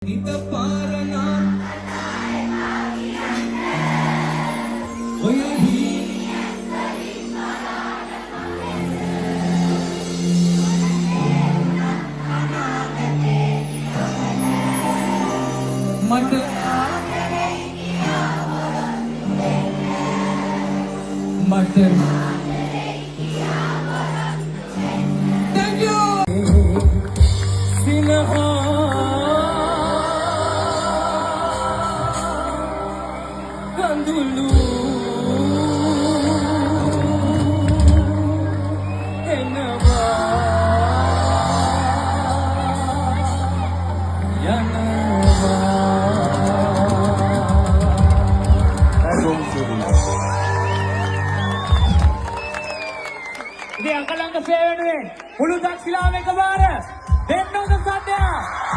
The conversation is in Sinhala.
හිත පාරනා ඔය මට මට. Thank you. සිනහා කඳුළු එනවා යනවා. ඉතින් අකලංක සේවය වෙනුවෙන් මුළු දක්ෂිලාම එකපාර දෙන්න හොඳ සද්දයක්.